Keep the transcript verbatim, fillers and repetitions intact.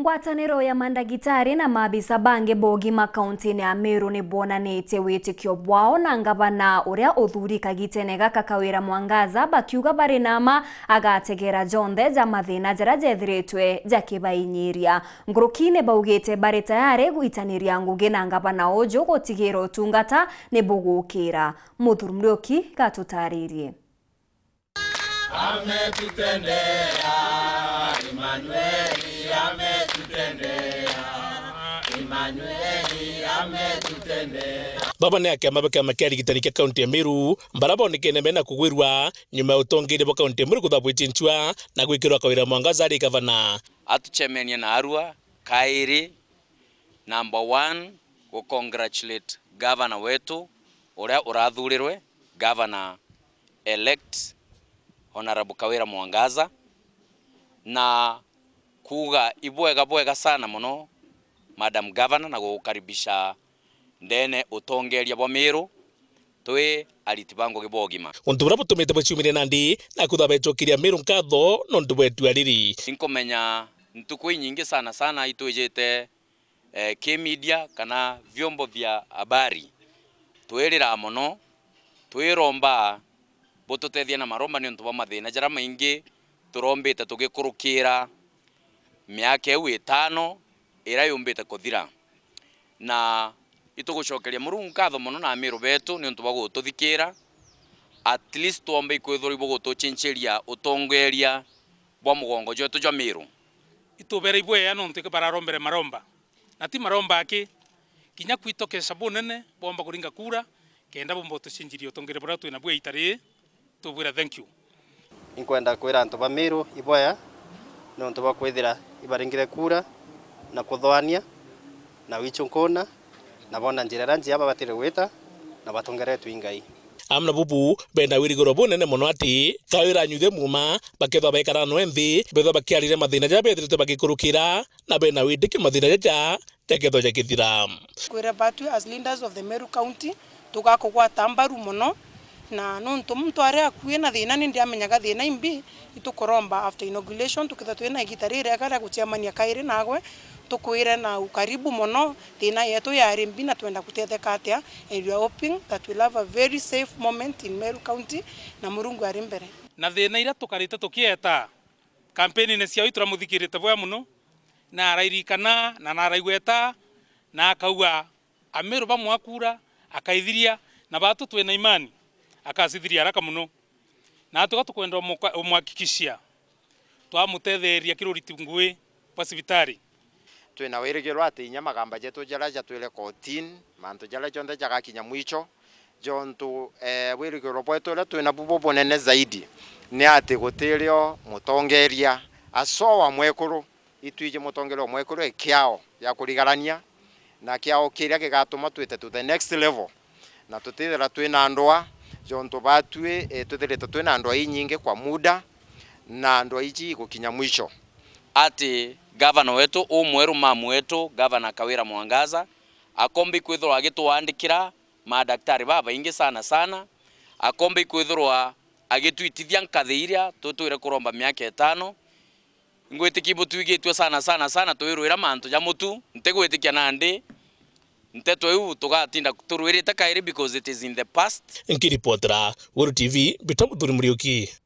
Ngwataniro ya mandagitari na maabisa bangi ba ugima kauntine ya Meru ni bonanitie witikio bwao na ngavana uria uthuri kagitene gaka Kawira Mwangaza, bakiuga bari na ma agategera jonthe ja mathina jaria jethiritwe jakibainyiria. Nkuruki ni baugite bari tayari gwitaniria ngugi na ngavana uju gutigira utungata ni bugukira. Muthuri Muriuki gatutaririe. Ametutendea, Emanueli ametutendea, Emanueli ametutendea. Baba ni a kiama ba kiama kia arigitani kia kaunti ya Meru, baria bonekene mena kugwirua nyuma ya utongeria bwa kaunti ya Meru kuthabwitia ncua na gwikirwa Kawira Mwangaza ari gavana. Atucemenie na arua kairi. Number one, gu congratulate governor wetu uria urathurirwe, governor elect Honorable Kawira Mwangaza, na kuuga ibwega bwega sana mono Madam Governor na gugukaribisha ndene utongeria bwa Meru. Twi ariti ba ngugi bwa ugima. Untu buria butumite baciumiria nandi na kwithirwa becokeria Meru nkatho nontu bwa itua riri. Inkumenya ntuku inyingi sana sana itwijite, eh, ki media kana vyombo vya habari. Twiriraa mono, twiromba bututethie na maromba niuntu bwa mathina jaria maingi turombite tugikurukira miaka iu itano iria yumbite kuthira. Na itugucokeria Murungu nkatho mono na Amiru betu niuntu bwa gututhikira. At least twombe ikwithirwa ibugutucinchiria utongeria bwa mugongo jwetu jwa Miru. Itubera ibwea nontu iki bararombere maromba. Na ti maromba aki, kinya kwitokeca bunene bomba kuringa kura, kenda bomba utucinjiria utongeria buria twina bwa ita riri. Tubwira thank you. Inkwenda kwira antu ba Miru iboya niuntu bwa kwithira ibaringire kura na kuthoania na wichu nkuna, na bona njira iria njia babatire gwita na batongeretwe i Ngai. Amwe na bubu bena wirigiro bunene mono ati Kawira anyuithe muuma bakethwa baikara no nthi, bethwa bakiariria mathina jaria bethiritwe bagikurukira, na bena witikio mathina jaja jakethwa jakithira. Kwira batwi as leaders of the Meru County, tugakugwata mbaru mono, na nontu muntu ari akui na thina, ni ndiamenyaga thina imbi, itukuromba after inauguration, tukethwa twina igita ririega ria gucemania kairi nagwe, tukwire na ukaribu mono, thina yetu yari mbi na twenda kutetheka atia, and we are hoping that we'll have a very safe moment in Meru County, na Murungu ari mbere. Na thina iria tukarite tukieta, kampeni-ini ciao ituramuthikirite bwega mono, na arairikana, na naraigweta, na akauga, Amiru bamwe akura, akaithiria, na batu twina imani, akacithiria haraka mono. Na tuga tukwenda umuka-, umuhakikishia, twamutetheria kiri uriti ngui bwa cibitari. Twina wirigiro ati inya magamba jetu jaria jatwire kotini, mantu jaria jonthe jagakinya mwicho, jontu, eh, wirigiro bwetu uria twina bubu bunene zaidi ni ati gutirio mutongeria asoa mwekuru, itwiji mutongeria o mwekuru e kiao ya kurigarania, na kiao kiria gigatuma twite to the next level, na tutithira twina ndwaa, jontu batwi, eh, twithirite twina ndwaa inyingi kwa muda, na ndwaa iji igukinya mwisho. Ati gavana wetu umweru, mamu wetu, Gavana Kawira Mwangaza, akomba ikwithirwa agitwandikira madaktari babaingi sana sana, akomba ikwithirwa agitwitithia nkathi iria tutwire kuromba miaka itano. Ngwitikia butwigitue sana sana sana twirwira mantu ja mutu, ntigwitikia nandi nteto iu tugatinda turwirite kairi because it is in the past. Nkiripotera Weru T V, Peter Muthuri Muriuki.